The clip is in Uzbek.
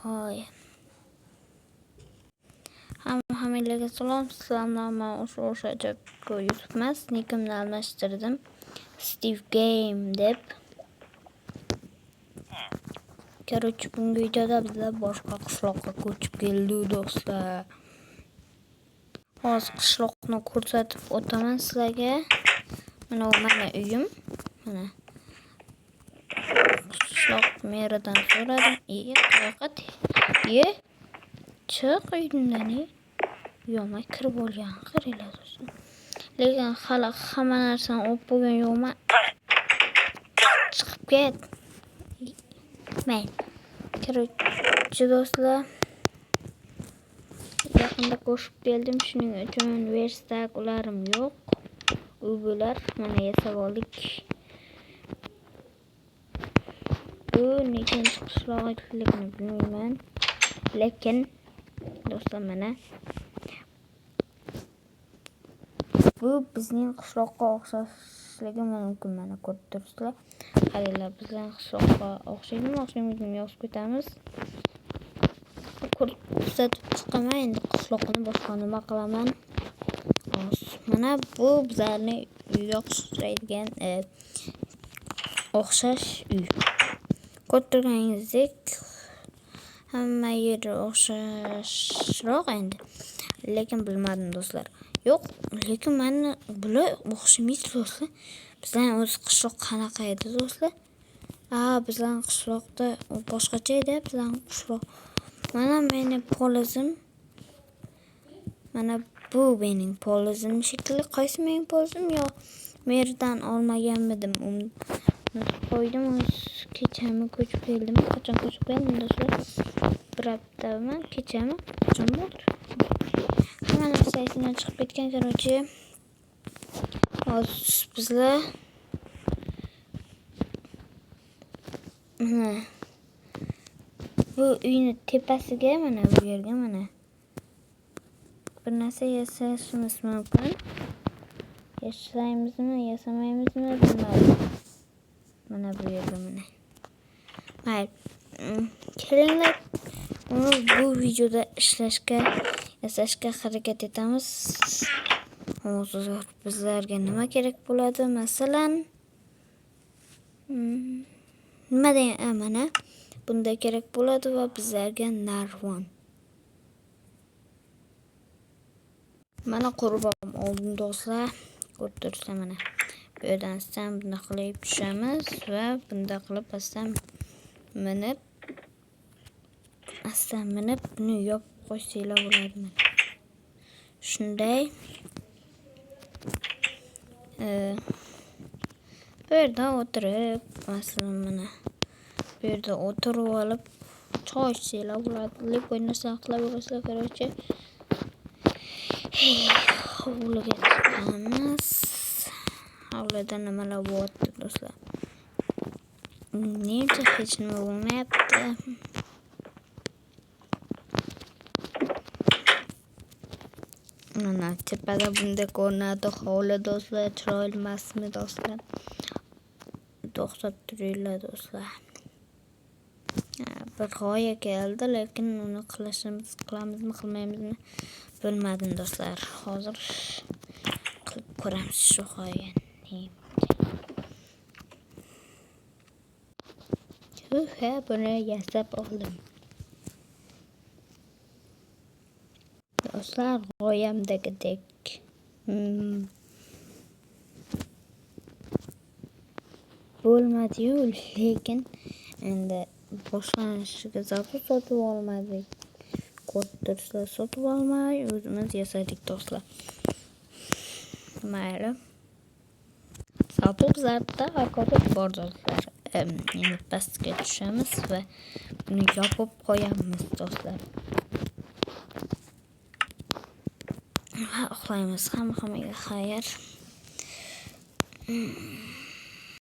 Hoy. Hammalarga salom. Sizlar bilan o'sha YouTube emas, nikimni almashtirdim. Steve Game deb. Короче, bugungi videoda bizlar boshqa qishloqqa ko'chib keldik do'stlar. Hozir qishloqni ko'rsatib o'taman sizlarga. Mana bu meni uyim. Mana. Qishloq meridan so'radim. Qayoqqa? Chiq uyimdan. Yo'qmi, kirib olgan, qaranglar do'stlar. Lekin hali hamma narsani olib bo'lgan yo'qman. Chiqib ket. Mayli. Короче, do'stlar, yaqinda qo'shib keldim, shuning uchun verstak ularim yo'q. Uy bular mana yasab oldik. Bu nechinchi qishloq ekanligini bilmayman. Lekin do'stlar mana bu bizning qishloqqa o'xshashligi mumkin, mana ko'rib turibsizlar. Qaranglar, bizning qishloqqa o'xshaydimi, o'xshamaydimi yozib ketamiz. Ko'rsatib chiqaman endi qishloqni, boshqa nima qilaman. Mana bu bizlarni uyga o'xshaydigan o'xshash uy. Ko'rib turganingizdek hamma yeri o'xshashroq endi. Lekin bilmadim do'stlar. Yo'q, lekin mana bular o'xshamaydi do'stlar. Bizlarning o'z qishloq qanaqa edi do'stlar? Bizlarning qishloqda boshqacha edi, bizlarning qishloq. Mana meni polizim. Mana bu mening polizim shekilli. Qaysi mening polizim? Yo, merdan olmaganmidim. Unutib qo'ydim. Kechami ko'chib keldim. Qachon ko'chib keldim do'stlar? Bir haftami, kechami? Qachon bo'ldi? Hamma narsa esimdan chiqib ketgan, короче. Hozir bizlar mana bu uyni tepasiga, mana bu yerga mana bir narsa yasashimiz mumkin. Yasaymizmi, yasamaymizmi bilmadim. Mana bu yerga mana. Mayli. Kelinglar, uni bu videoda ishlashga, yasashga harakat etamiz. Hozir bizlarga nima kerak bo'ladi? Masalan, nima degan, mana bunda kerak bo'ladi va bizlarga narvon. Mana qurib oldim do'stlar. Ko'rib turibsizlar mana. Bu yerdan pastdan bunda qilib tushamiz va bunda qilib pastdan minib, pastdan minib buni yopib qo'ysanglar bo'ladi mana. Shunday. Bu yerda o'tirib, masalan mana bu yerda o'tirib olib choy ichsanglar bo'ladi. Любой narsani qilaverasizlar, короче. Hovliga chiqamiz. Hovlida nimalar bo'lyapti do'stlar? Nemcha hech nima bo'lmayapti. Mana tepada bunday ko'rinadi hovli do'stlar, chiroyli emasmi do'stlar? To'xtab turinglar do'stlar. Bir g'oya keldi, lekin uni qilishimiz, qilamizmi, qilmaymizmi bilmadim do'stlar. Hozir qilib ko'ramiz shu g'oyani. Buni yasab oldim. Do'stlar, g'oyamdagidek bo'lmadi-yu, lekin endi boshlanishiga zarur sotib olmadik. Ko'rib turibsizlar, sotib olmay o'zimiz yasadik do'stlar. Mayli. Sotib bizlarda огород bor do'stlar. Endi pastga tushamiz va buni yopib qo'yamiz do'stlar. Va uxlaymiz. Hamma hammaga xayr.